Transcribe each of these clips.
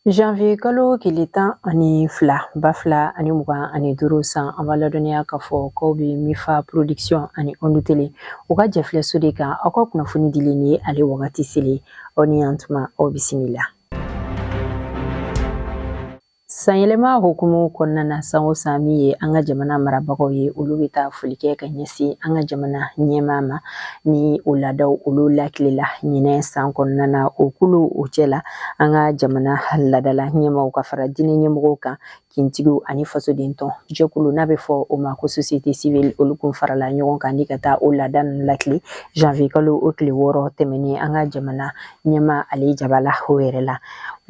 Janvier kalo tile 12 2025 san, an b'a ladɔnniya k'a fɔ k'aw bɛ Mifa Production ani Ondu Tele u ka jɛfilɛso de kan. Aw ka kunnafoni dilen ni ale wagati selen, aw ni yan tuma, aw bisimila. Sanyɛlɛma hukumu kɔnɔna na, san o san, min ye an ka jamana marabagaw ye, olu bɛ taa foli kɛ ka ɲɛsin an ka jamana ɲɛmaa ma ni o laadaw olu lakilela ɲinɛ san kɔnɔna na. O kulu o cɛ la, an ka jamana laadala ɲɛmaaw ka fara diinɛ ɲɛmɔgɔw kan, kintigiw ani fasoden tɔn jɛkulu n'a bɛ fɔ o ma ko société civile, olu kun farala ɲɔgɔn kan ni ka taa o laada ninnu lakile janvier kalo o tile 6 tɛmɛnen an ka jamana ɲɛmaa ale jabala o yɛrɛ la.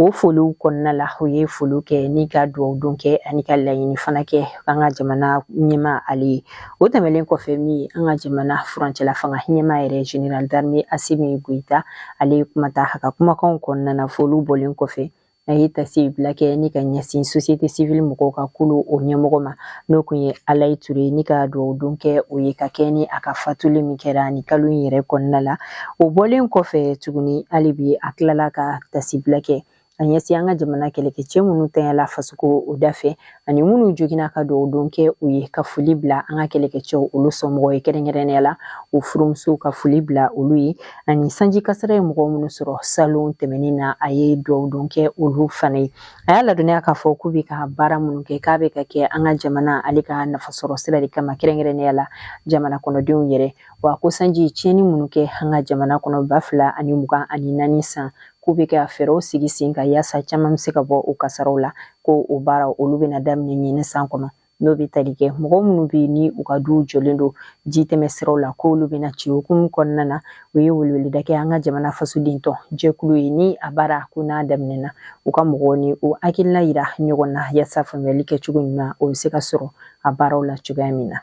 O foliw kɔnɔna la, u ye foliw kɛ ni ka dugawu don kɛ ani ka laɲini fana kɛ an ka jamana ɲɛmaa ale ye. O tɛmɛlen kɔfɛ, min ye an ka jamana furancɛla fanga ɲɛmaa yɛrɛ, général d'armée Asimi Goyita, ale ye kuma ta. A ka kumakanw kɔnɔna na, foliw bɔlen kɔfɛ, a ye tasibila kɛ ni ka ɲɛsin société civile mɔgɔw ka kulu o ɲɛmɔgɔ ma, n'o kun ye Alayi Ture, ni ka dugawu don kɛ o ye ka kɛ ni a ka fatuli min kɛra ni kalo in yɛrɛ kɔnɔna la. O bɔlen kɔfɛ tuguni, hali bi a tilala ka tasibila kɛ a ɲɛsin an ka jamana kɛlɛkɛcɛ minnu tanyala fasoko o da fɛ ani minnu joginna, ka dugawu don kɛ u ye, ka foli bila an ka kɛlɛkɛcɛw olu somɔgɔw ye, kɛrɛnkɛrɛnnenya la u furumusow, ka foli bila olu ye, ani sanji kasara ye mɔgɔ minnu sɔrɔ salon tɛmɛnen na, a ye dugawu don kɛ olu fana ye. A y'a ladɔnniya k'a fɔ k'u bɛ ka baara minnu kɛ, k'a bɛ ka kɛ an ka jamana ale ka nafasɔrɔ sira de kama, kɛrɛnkɛrɛnnenya la jamana kɔnɔdenw yɛrɛ. Wa ko sanji tiɲɛni minnu kɛ an ka jamana kɔnɔ 2024 san, k'u bɛ ka fɛɛrɛw sigi sen kan yaasa caman bɛ se ka bɔ o kasaraw la, ko o baara olu bɛna daminɛ ɲinɛ san kɔnɔ, n'o bɛ tali kɛ mɔgɔ minnu bɛ yen ni u ka duw jɔlen don ji tɛmɛ siraw la, k'olu bɛna ci. Hukumu kɔnɔna na, u ye weleweleda kɛ an ka jamana fasoden tɔn jɛkulu ye ni a baara ko n'a daminɛna, u ka mɔgɔw ni u hakilina yira ɲɔgɔn na yaasa faamuyali kɛcogo ɲuman o bɛ se ka sɔrɔ a baaraw la cogoya min na.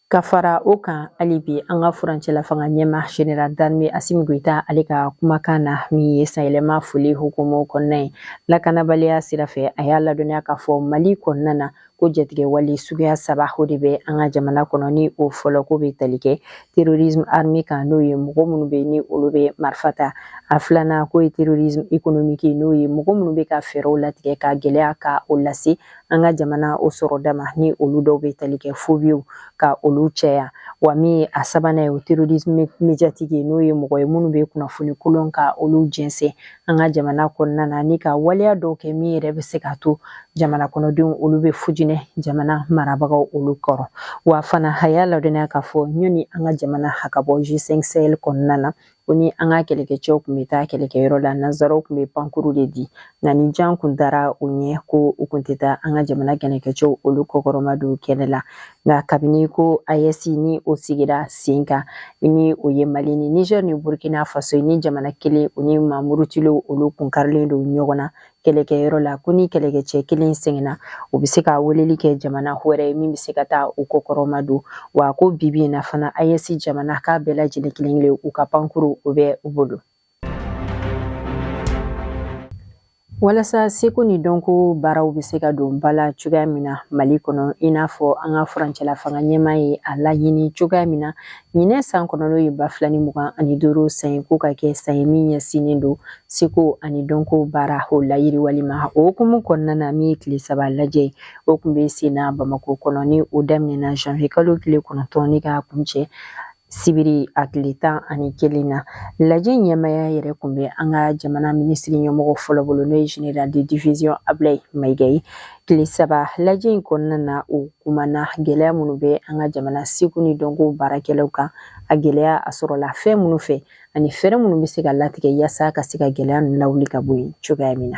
Ka fara o kan, hali bi an ka furancɛla fanga ɲɛmaa général d'armée Asimi Goyita ale ka kumakan na, min ye sanyɛlɛma foli hukumu kɔnɔna ye, lakanabaliya sira fɛ, a y'a ladɔnniya k'a fɔ Mali kɔnɔna na ko jatigɛwale suguya saba o de bɛ an ka jamana kɔnɔ. Ni o fɔlɔ ko bɛ tali kɛ terrorisme armé kan, n'o ye mɔgɔ minnu bɛ ni olu bɛ marifa ta. A filanan k'o ye terrorisme économique, n'o ye mɔgɔ minnu bɛ ka fɛɛrɛw latigɛ ka gɛlɛya ka o lase an ka jamana o sɔrɔda ma, ni olu dɔw bɛ tali kɛ phobiew ka olu caya. Wa min ye a sabanan ye, o terrorisme médiatique ye, n'o ye mɔgɔ ye minnu bɛ kunnafoni kolon ka olu jɛnsɛn an ka jamana kɔnɔna na ni ka waleya dɔw kɛ min yɛrɛ bɛ se k'a to jamana kɔnɔdenw olu bɛ fujinɛ jamana marabagaw olu kɔrɔ. Wa fana a y'a ladɔnniya k'a fɔ ɲɔni an ka jamana a ka bɔ G5 Sahel kɔnɔna na, ko ni an ka kɛlɛkɛcɛw tun bɛ taa kɛlɛkɛyɔrɔ la, nansaraw tun bɛ pankuru de di, nka ni jan kun dara u ɲɛ ko u kun tɛ taa an ka jamana kɛlɛkɛcɛw olu kɔkɔrɔma don kɛlɛ la. Nka kabini ko AES ni o sigira sen kan, ni o ye Mali ni Niger ni Burkina Faso ni jamana kelen, o ni maa murutilenw olu kun karilen don ɲɔgɔn na kɛlɛkɛyɔrɔ la, ko ni kɛlɛkɛcɛ kelen sɛgɛnna, u bɛ se ka weleli kɛ jamana wɛrɛ ye min bɛ se ka taa u kɔkɔrɔma don. Wa ko bibi in na fana, AES jamana k'a bɛɛ lajɛlen kelen kelen u ka pankuru o bɛ u bolo. Walasa seko ni dɔnko baaraw bɛ se ka don ba la cogoya min na Mali kɔnɔ, i n'a fɔ an ka furancɛla fanga ɲɛmaa ye a laɲini cogoya min na ɲinɛ san kɔnɔ, n'o ye 2025 san ye, ko ka kɛ san ye min ɲɛsinnen don seko ani dɔnko baara o layiriwali ma. O hukumu kɔnɔna na, min ye tile 3 lajɛ ye, o kun bɛ sen na Bamakɔ kɔnɔ, ni o daminɛna janvier kalo tile 9 ni k'a kuncɛ sibiri a tile 11 na. Lajɛ ɲɛmaaya yɛrɛ kun bɛ an ka jamana minisiri ɲɛmɔgɔ fɔlɔ bolo, n'o ye général de division Ablaye Mayiga ye. Tile 3 lajɛ in kɔnɔna na, o kumana gɛlɛya minnu bɛ an ka jamana seko ni dɔnko baarakɛlaw kan, a gɛlɛya a sɔrɔla fɛn minnu fɛ ani fɛɛrɛ minnu bɛ se ka latigɛ yaasa ka se ka gɛlɛya ninnu lawuli ka bɔ yen cogoya min na.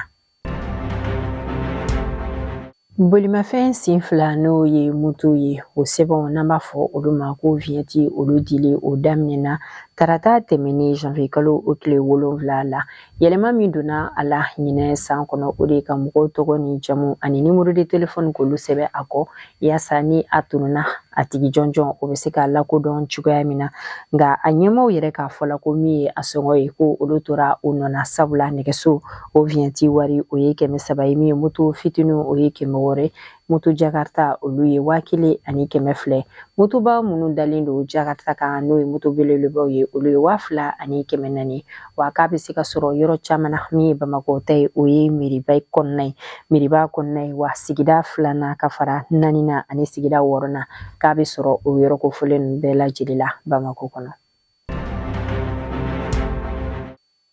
Bolimafɛn sen fila, n'o ye moto ye, o sɛbɛnw n'an b'a fɔ olu ma ko vignette, olu dili o daminɛna tarata tɛmɛnen janvier kalo o tile 7 la. Yɛlɛma min donna a la ɲinɛ san kɔnɔ, o de ye ka mɔgɔw tɔgɔ ni jamu ani numéro de téléphone k'olu sɛbɛn a kɔ, yaasa ni a tununna, a tigi jɔnjɔn o bɛ se ka lakodɔn cogoya min na. Nka a ɲɛmaaw yɛrɛ k'a fɔ la ko min ye a sɔngɔ ye, ko olu tora o nɔ na, sabula nɛgɛso o vignette wari o ye 300 ye, min ye moto fitininw o ye 600 ye. Moto jakarta olu ye 1200. Motoba minnu dalen don jakarta kan, n'o ye moto belebelebaw ye, olu ye 2400. Wa k'a bɛ se ka sɔrɔ yɔrɔ caman na. Min ye Bamakɔ ta ye, o ye meriba kɔnɔna ye, meriba kɔnɔna ye. Wa sigida filanan ka fara naaninan ani sigida wɔɔrɔnan, k'a bɛ sɔrɔ o yɔrɔ kofɔlen ninnu bɛɛ lajɛlen la Bamakɔ kɔnɔ.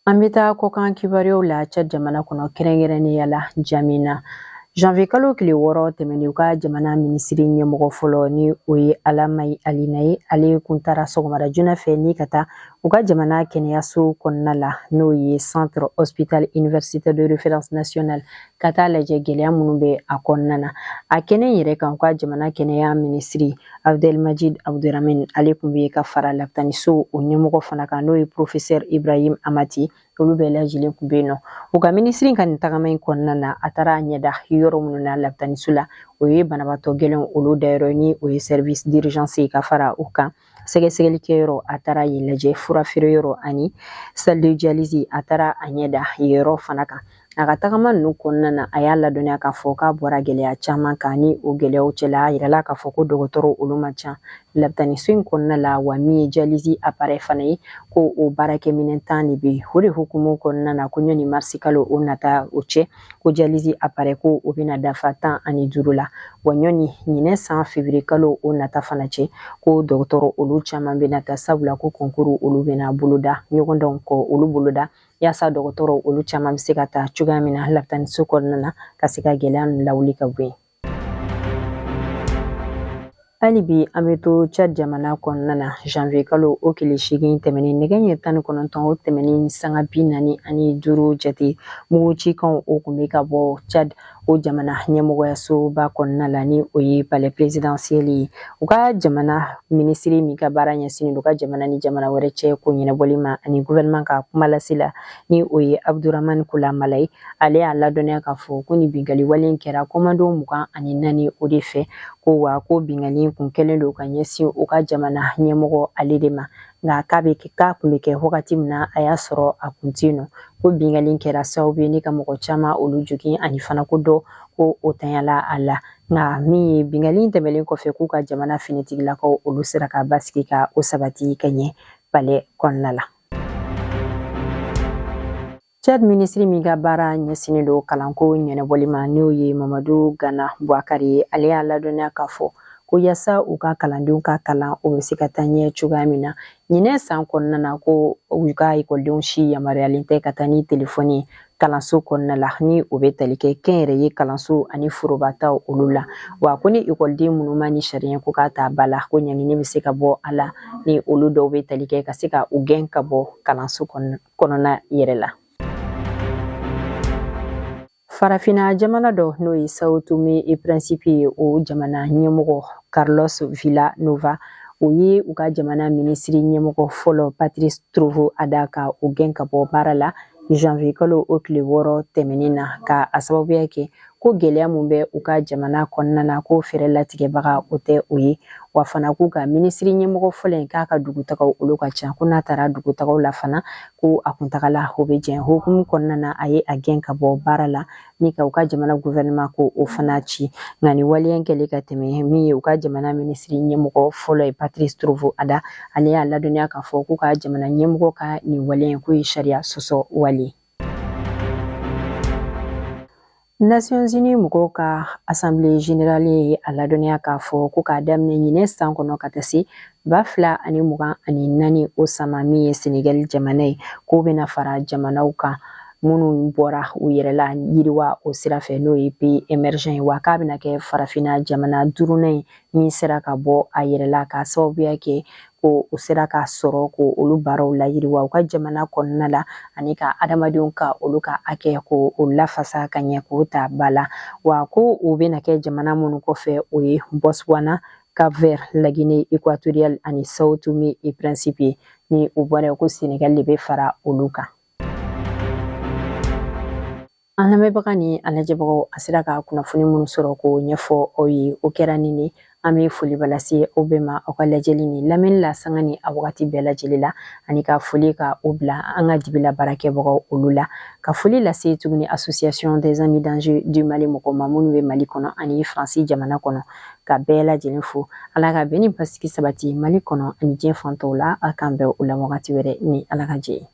An bɛ taa kɔkan kibaruyaw la. Tchad jamana kɔnɔ, kɛrɛnkɛrɛnnenya la N'Djamena, janvier kalo tile 6 tɛmɛnen, u ka jamana minisiri ɲɛmɔgɔ fɔlɔ, ni o ye Alamayi Alina ye, ale kun taara sɔgɔmada joona fɛ ni ka taa u ka jamana kɛnɛyaso kɔnɔna la, n'o ye Centre Hospital Universitaire de Référence Nationale, ka taa lajɛ gɛlɛya minnu bɛ a kɔnɔna na. A kɛnɛ yɛrɛ kan, u ka jamana kɛnɛya minisiri Abdelmajid Abdurahman, ale tun bɛ ka fara lapitaniso o ɲɛmɔgɔ fana kan, n'o ye professeur Ibrahim Amati. Olu bɛɛ lajɛlen tun bɛ yen nɔ. U ka minisiri ka nin tagama in kɔnɔna na, a taara a ɲɛda yɔrɔ minnu na lapitaniso la, o ye banabaatɔ gɛlɛnw olu dayɔrɔ, ni o ye service d'urgence ye, ka fara o kan sɛgɛsɛgɛlikɛyɔrɔ, a taara yen lajɛ, fura feereyɔrɔ ani salle de dialyse, a taara a ɲɛda yɔrɔ fana kan. A ka tagama ninnu kɔnɔna na, a y'a ladɔnniya k'a fɔ k'a bɔra gɛlɛya caman kan. Ni o gɛlɛyaw cɛla, a yirala k'a fɔ ko dɔgɔtɔrɔw olu man ca lapitaniso in kɔnɔna la. Wa min ye dialyse appareil fana ye, ko o baarakɛminɛn 10 de bɛ yen. O de hukumu kɔnɔna na, ko ɲɔni marisi kalo o nata o cɛ, ko dialyse appareil ko o bɛna dafa 15 la. Wa ɲɔni ɲinɛ san février kalo o nata fana cɛ, ko dɔgɔtɔrɔ olu caman bɛna ta, sabula ko concours olu bɛna boloda, ɲɔgɔndanw kɔ olu boloda, yaasa dɔgɔtɔrɔ olu caman bɛ se ka ta cogoya min na lapitaniso kɔnɔna na, ka se ka gɛlɛya ninnu lawuli ka bɔ yen. Hali bi an bɛ to Tchad jamana kɔnɔna na. Janvier kalo o tile 8 tɛmɛnen, nɛgɛ ɲɛ 19 o tɛmɛnen sanga 45 jate, mugu cikanw o kun bɛ ka bɔ Tchad o jamana ɲɛmɔgɔyasoba kɔnɔna la, ni o ye palais présidentiel ye. U ka jamana minisiri min ka baara ɲɛsinnen don u ka jamana ni jamana wɛrɛ cɛ ko ɲɛnabɔli ma ani gouvernement ka kumalase la, ni o ye Abdurahman Koulamallah ye, ale y'a ladɔnniya k'a fɔ ko nin binkanni wale kɛra komando 24 o de fɛ. Ko wa ko binkanni kun kɛlen don ka ɲɛsin u ka jamana ɲɛmɔgɔ ale de ma, nka k'a bɛ k'a kun bɛ kɛ wagati min na, a y'a sɔrɔ a kun tɛ yen nɔ. Ko binkanni kɛra sababu ye ni ka mɔgɔ caman olu jogin, ani fana ko dɔ ko o tanyala a la. Nka min ye binkanni tɛmɛlen kɔfɛ, k'u ka jamana finitigilakaw olu sera ka basigi ka o sabati ka ɲɛ palais kɔnɔna la. Tchad minisiri min ka baara ɲɛsinnen don kalanko ɲɛnabɔli ma, n'o ye Mamadu Gana Buwakari ye, ale y'a ladɔnniya k'a fɔ ko yaasa u ka kalandenw ka kalan o bɛ se ka taa ɲɛ cogoya min na ɲinɛ san kɔnɔna na, ko u ka ekɔlidenw si yamaruyalen tɛ ka taa ni telefɔni ye kalanso kɔnɔna la, ni o bɛ tali kɛ kɛnyɛrɛye kalanso ani forobataw olu la. Wa ko ni ekɔliden minnu ma ni sariya ko k'a ta ba la, ko ɲangini bɛ se ka bɔ a la, ni olu dɔw bɛ tali kɛ ka se ka u gɛn ka bɔ kalanso kɔnɔna yɛrɛ la. Farafina jamana dɔ, n'o ye Sao Tome et Principe ye, o jamana ɲɛmɔgɔ Carlos Vila Nova, o ye u ka jamana minisiri ɲɛmɔgɔ fɔlɔ Patrice Trovoada ka o gɛn ka bɔ baara la janvier kalo o tile 6 tɛmɛnen na, ka a sababuya kɛ ko gɛlɛya mun bɛ u ka jamana kɔnɔna na, ko fɛɛrɛ latigɛbaga o tɛ o ye. Wa fana k'u ka minisiri ɲɛmɔgɔ fɔlɔ in k'a ka dugutagaw olu ka ca, ko n'a taara dugutagaw la fana, ko a kuntagala o bɛ janya. Hukumu kɔnɔna na, a ye a gɛn ka bɔ baara la ni ka u ka jamana gouvernement ko o fana ci. Nka ni waleya in kɛlen ka tɛmɛ, min ye u ka jamana minisiri ɲɛmɔgɔ fɔlɔ ye Patrice Trovoada, ale y'a ladɔnniya k'a fɔ k'u ka jamana ɲɛmɔgɔ ka nin waleya in k'o ye sariya sɔsɔ wale. Nations Unies mɔgɔw ka Assemblée générale ye a ladɔnniya k'a fɔ ko k'a daminɛ ɲinɛ san kɔnɔ ka taa se 2024 o san ma, min ye Senegal jamana ye, k'o bɛna fara jamanaw kan minnu bɔra u yɛrɛ la yiriwa o sira fɛ, n'o ye pays émergent ye. Wa k'a bɛna kɛ farafinna jamana duurunan ye min sera ka bɔ a yɛrɛ la, k'a sababuya kɛ ko u sera ka sɔrɔ ko olu baaraw layiriwa u ka jamana kɔnɔna la, ani ka adamadenw ka olu ka hakɛ ko o lafasa ka ɲɛ k'o ta ba la. Wa ko u bɛna kɛ jamana minnu kɔfɛ, o ye Botswana, Cap-Vert, la Guinée équatoriale ani Sao Tome et Principe ye. Ni o bɔra, ko Senegal de bɛ fara olu kan. An lamɛnbaga ni an lajɛbagaw, a sera ka kunnafoni minnu sɔrɔ k'o ɲɛfɔ aw ye, o kɛra nin ye. An bɛ foliba lase aw bɛɛ ma aw ka lajɛli ni lamɛnni la sanga ni a wagati bɛɛ lajɛlen la, ani ka foli ka o bila an ka dibila baarakɛbagaw olu la, ka foli lase tuguni Association des Amis d'Enjeu du Mali mɔgɔw ma minnu bɛ Mali kɔnɔ ani Faransi jamana kɔnɔ, ka bɛɛ lajɛlen fo. Ala ka bɛn ni basigi sabati Mali kɔnɔ ani diɲɛ fan tɔw la. A k'an bɛn o la wagati wɛrɛ ni Ala ka jɛ ye.